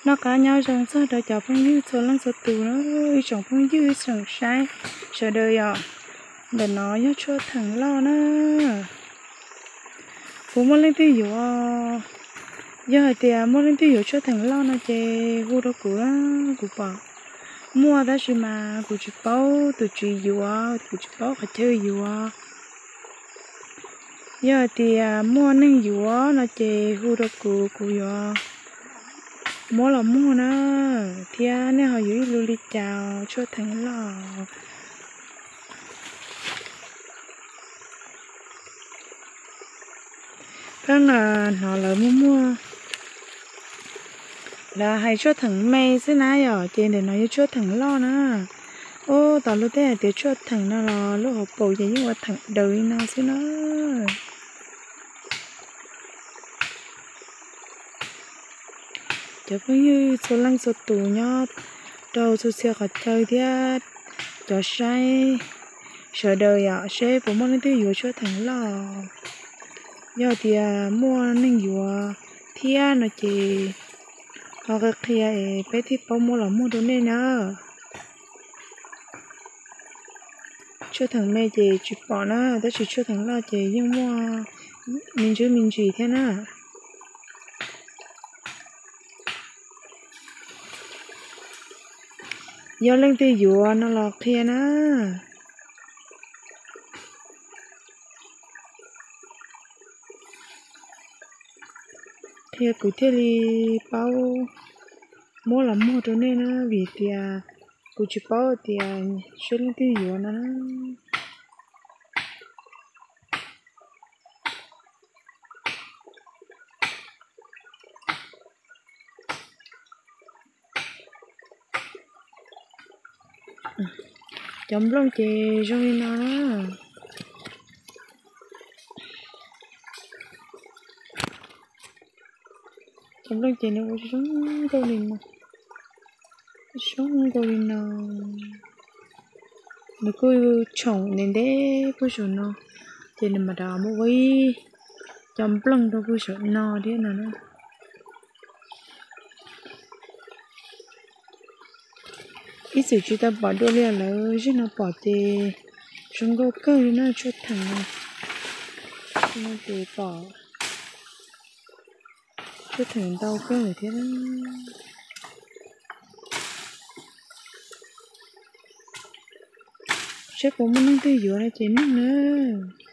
Noj qab nyob zoo txog rau cov phooj ywg txhua leej txhua tus na, ib tsoom phooj ywg ib tsoom saib sawv daws yom. Ntawm no yog tshuaj theem loj na. Puas muaj leej twg yuav? Yog hais tias muaj leej twg yuav tshuaj theem loj no ces hu rau kuv na, kuv pom muaj tab sis mas kuv tsis paub tus tsis yuav, kuv tsis paub qhov chaw yuav. Yog hais tias muaj neeg yuav no ces hu rau kuv, kuv yuav muab los muag na, thiab nej ho yuav ib lub li cas tshuaj theem loj. Pheej na, hnov lawv muaj muag, lawv hais tshuaj theem me xwb na yom, ces ntawm no yog tshuaj theem loj na. Ub, tom lub teb hais tias tshuaj theem no los lub hauv paus ces yeej ua theem daws li no xwb na. Cov phooj ywg txhua leej txhua tus nyob rau txhua txhia qhov chaw thiab cov saib sawv daws yom, seb puas muaj leej twg yuav tshuaj theem loj. Yog tias muaj neeg yuav thiab no ces ho qhia qhia es peb thiaj paub muab los muag rau nej na. Tshuaj theem me ces tsis pom na, tab sis tshuaj theem loj ces yeej muaj me ntsis me ntsis thiab na. Yog leej twg yuav no los qhia na. Qhia kuv thiaj li paub muab los muag rau nej na, vim tias kuv tsis paub tias seb leej twg yuav no na. Cov nplooj ces zoo li no na. Cov nplooj ces nws ua zoo nkauj li no, zoo nkauj li no. Nws kuj tshoom ntev ntev puag saum no, ces nws mam rov muab ua ib cov nplooj rau puag saum no thiab no na. Ib txwm tsis tau pom dua li, lawv zaum no pom ces zoo nkauj kawg li na, tshuaj theem no ces pom tshuaj theem ntau kawg thiab. Seb puas muaj leej twg yuav no ces nug nawb.